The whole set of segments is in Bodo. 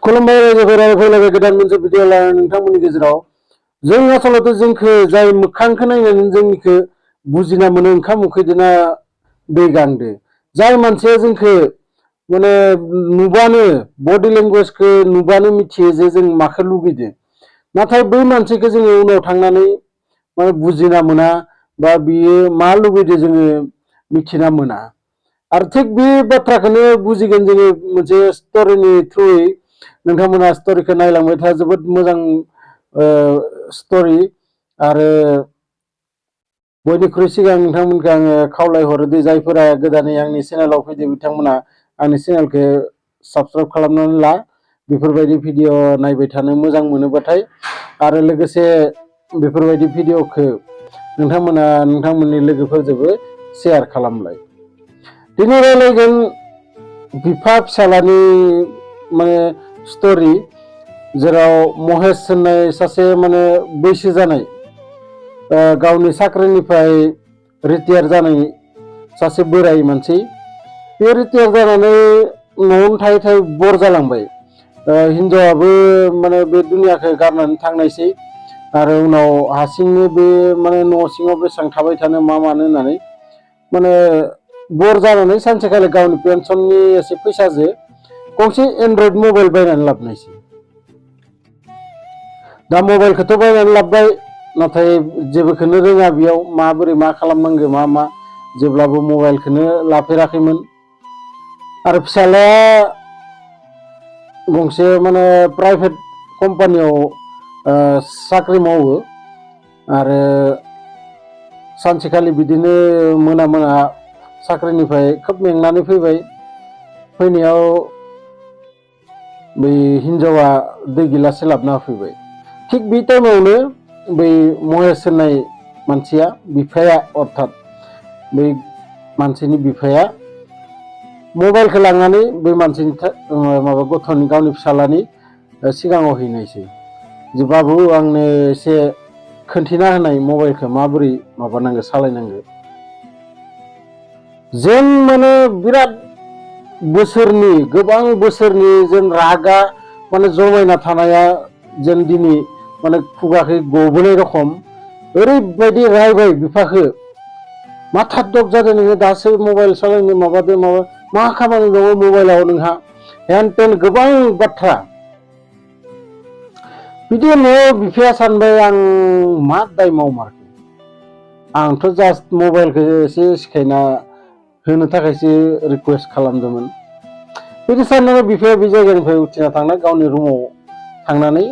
खुलुमबाय रायजोफोरा फैलायबाय गोदान मोनसे भिडिअ लानानै नोंथांमोननि गेजेराव जों आसलते जोंखौ जाय मोखांखौ नायनानै जोंनिखौ बुजिना मोनो ओंखाम उखैदोना दै गांदो जाय मानसिया जोंखौ माने नुबानो बडि लेंगुवेजखौ नुबानो मिथियो जे जों माखौ लुगैदों नाथाय बै मानसिखौ जोङो उनाव थांनानै माने बुजिना मोना बा बियो मा लुगैदों जोङो मिथिना मोना आरो थिग बे बाथ्राखौनो बुजिगोन जोङो मोनसे स्ट'रिनि थ्रुयै नोंथांमोना स्ट'रिखौ नायलांबाय था जोबोद मोजां स्ट'रि आरो बयनिख्रुइ सिगां नोंथांमोनखौ आङो खावलायहरो दि जायफोरा गोदानै आंनि चेनेलाव फैदों बिथांमोना आंनि चेनेलखौ साबस्क्राइब खालामनानै ला बेफोरबायदि भिडिअ नायबाय थानो मोजां मोनोबाथाय आरो लोगोसे बेफोरबायदि भिडिअखौ नोंथांमोना नोंथांमोननि लोगोफोरजोंबो शेयार खालामलाय दिनै रायलायगोन बिफा फिसालानि माने स्ट'रि जेराव महेश होननाय सासे माने बैसो जानाय गावनि साख्रिनिफ्राय रिटायार जानाय सासे बोराय मानसि बे रिटायार जानानै न'आवनो थायै थायै बर जालांबाय हिनजावाबो माने बे दुनियाखौ गारनानै थांनायसै आरो उनाव हारसिंनो बे माने न' सिङाव बेसेबां थाबाय थानो मा मानो होननानै माने बर जानानै सानसेखालि गावनि पेन्सननि एसे फैसाजों गंसे एन्ड्रइड मबाइल बायनानै लाबोनायसै दा मबाइलखौथ' बायनानै लाबोबाय नाथाय जेबोखौनो रोङा बेयाव माबोरै मा खालामनांगौ मा जेब्लाबो मबाइलखौनो लाफेराखैमोन आरो फिसालाया गंसे माने प्राइभेट कम्पानियाव साख्रि मावो आरो सानसेखालि बिदिनो मोना मोना साख्रिनिफ्राय खोब मेंनानै फैनायाव बै हिनजावा दै गिलाससे लाबोना होफैबाय थिग बे टाइमावनो बै महेश होननाय मानसिया बिफाया अर्थात बै मानसिनि बिफाया मबाइलखौ लांनानै बै मानसिनि माबा गथ'नि गावनि फिसालानि सिगाङाव हैनायसै जे बाबु आंनो एसे खोन्थिना होनाय मबाइलखौ माबोरै माबानांगौ सालायनांगौ जों माने बिराद बोसोरनि गोबां बोसोरनि जों रागा माने जमायना थानाया जों दिनै माने खुगाखै गबोनाय रखम ओरैबायदि रायबाय बिफाखौ मा थादक जादों नोङो दासो मबाइल सालायनो माबादो मा खामानि दङ मबाइलाव नोंहा हेन तेन गोबां बाथ्रा बिदि न'आव बिफाया सानबाय आं मा दाय मावमारखो आंथ' जास्ट मबाइलखौ एसे सिखायना होनो थाखायसो रिकुवेस्ट खालामदोंमोन बिदि साननानै बिफाया बे जायगानिफ्राय उथिना थांना गावनि रुमाव थांनानै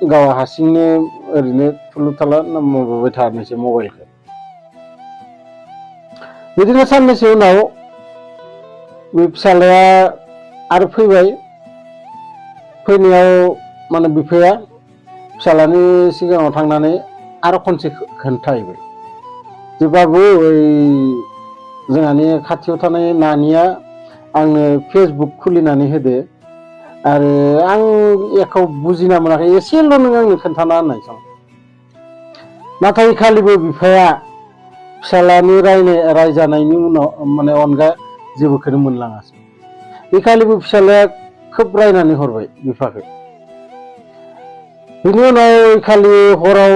गावहा हारसिंनो ओरैनो थुलु थाला माबाबाय थानोसै मबाइलखौ बिदिनो साननैसो उनाव बे फिसालाया आरो फैनायाव माने बिफाया फिसालानि सिगाङाव थांनानै आरो खनसे खोन्थाहैबाय जे बाबु ओइ जोंहानि खाथियाव थानाय नानिया आंनो फेसबुक खुलिनानै होदो आरो आं एख' बुजिना मोनाखै एसेल' नों आंनो खोन्थाना होननाय सम नाथाय खालिबो बिफाया फिसालानि रायजानायनि उनाव माने अनगा जेबोखौनो मोनलाङासै बे खालिबो फिसालाया खोब रायनानै हरबाय बिफाखौ बिनि उनाव खालि हराव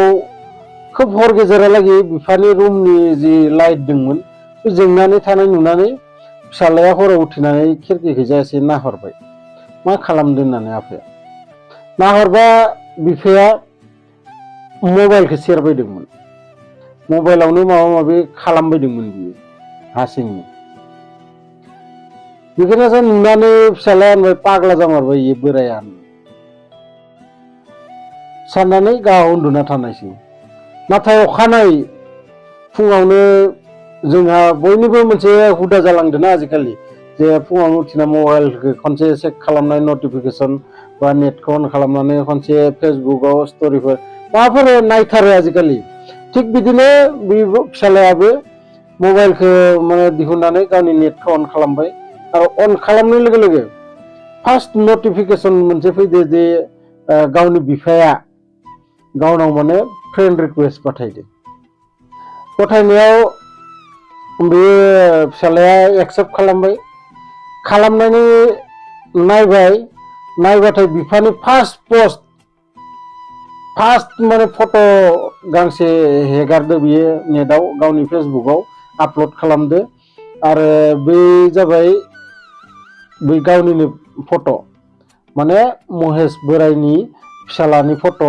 खोब हर गेजेरालागै बिफानि रुमनि जि लाइट दंमोन बे जोंनानै थानाय नुनानै फिसालाया हराव उथिनानै खिरखिखैजा एसे नाहरबाय मा खालामदों होननानै आफाया नाहरबा बिफाया मबाइलखौ सेरबायदोंमोन मबाइलावनो माबा माबि खालामबायदोंमोन बियो हारसिंनो बेखौनो नुनानै फिसालाया होनबाय पाग्ला जामारबाय इयो बोराया साननानै गाव उन्दुना थानायसै नाथाय अखानायै फुङावनो जोंहा बयनिबो मोनसे हुदा जालांदोंना आजिखालि जे फुङावनो उथिना मबाइलखौ खनसे चेक खालामनाय नटिफिकेसन बा नेटखौ अन खालामनानै खनसे फेसबुकआव स्ट'रिफोर माबाफोर नायथारो आजिखालि थिग बिदिनो बे फिसालायाबो मबाइलखौ माने दिहुननानै गावनि नेटखौ अन खालामबाय आरो अन खालामनाय लोगो लोगो फार्स्ट नटिफिकेसन मोनसे फैदो जे गावनि बिफाया गावनाव माने फ्रेन्ड रिकुवेस्ट गथायनायाव बे फिसालाया एक्सेप्ट खालामबाय खालामनानै नायबाय नायबाथाय बिफानि फार्स्ट माने फट' गांसे हेगारदो बियो नेटआव गावनि फेसबुकआव आपल'ड खालामदो आरो बै जाबाय बै गावनिनो फट' माने महेश बोराइनि फिसालानि फट'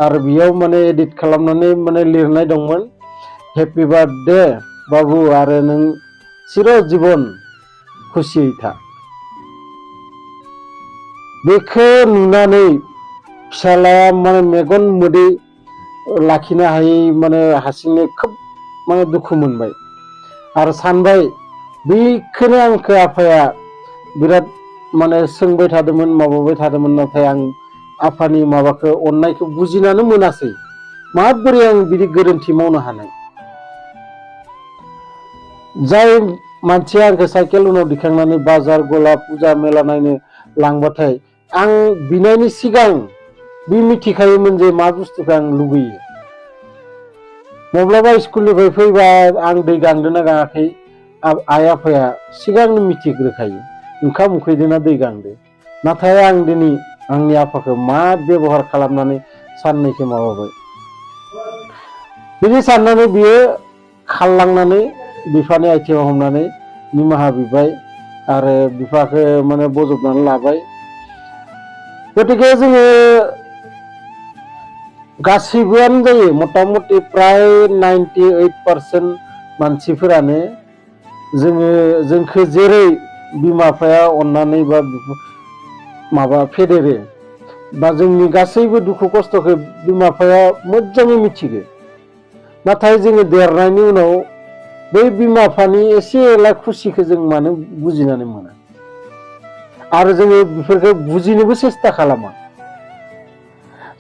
आरो बेयाव माने एडिट खालामनानै माने लिरनाय दंमोन हेपि बार्थडे बाबु आरो नों चिर जीवन खुसियै था। बेखौ नुनानै फिसालाया माने मेगन मोदै लाखिनो हायै माने हारसिंनो खोब माने दुखु मोनबाय आरो सानबाय बेखौनो आंखौ आफाया बिराद माने सोंबाय थादोंमोन माबाबाय थादोंमोन नाथाय आं आफानि माबाखौ अननायखौ बुजिनानै मोनासै माबोरै आं बिदि गोरोन्थि मावनो हानाय। जाय मानसिया आंखौ साइकेल उनाव दिखांनानै बाजार गला फुजा मेला नायनो लांबाथाय आं बिनायनि सिगां बे मिथिखायोमोन जे मा बुस्थुखौ आं लुबैयो। माब्लाबा स्कुलनिफ्राय फैबा आं दै गांदोंना गाङाखै आइ आफाया सिगांनो मिथिग्रोखायो ओंखाम उखैदोंना दै गांदो। नाथाय आं दिनै आंनि आफाखौ मा बेबहार खालामनानै साननैखौ माबाबाय बिदि साननानै बियो खारलांनानै बिफानि आथिङाव हमनानै निमाहा बिबाय आरो बिफाखौ माने बजबनानै लाबाय। गतिके जोङो गासैबोआनो जायो मथा मथि प्राय 98% मानसिफोरानो जोंखौ जेरै बिमा बिफाया अननानै बा माबा फेदेरो बा जोंनि गासैबो दुखु खस्थ'खौ बिमा बिफाया मोजाङै मिथिगो। नाथाय जोङो देरनायनि उनाव बै बिमा बिफानि एसे एला खुसिखौ जों मानो बुजिनानै मोना आरो जोङो बेफोरखौ बुजिनोबो सेस्था खालामा।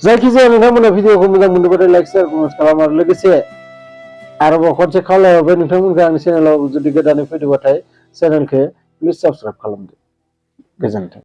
जायखिजाया नोंथांमोना भिडिअखौ मोजां मोनदोंबाथाय लाइक शेयार कमेन्ट खालाम आरो लोगोसे आरोबाव खनसे खावलायहरबाय नोंथांमोनखौ आंनि चेनेलाव जुदि गोदानै फैदोंबाथाय चेनेलखौ प्लिज साबस्क्राइब खालामदो। गोजोन्थों।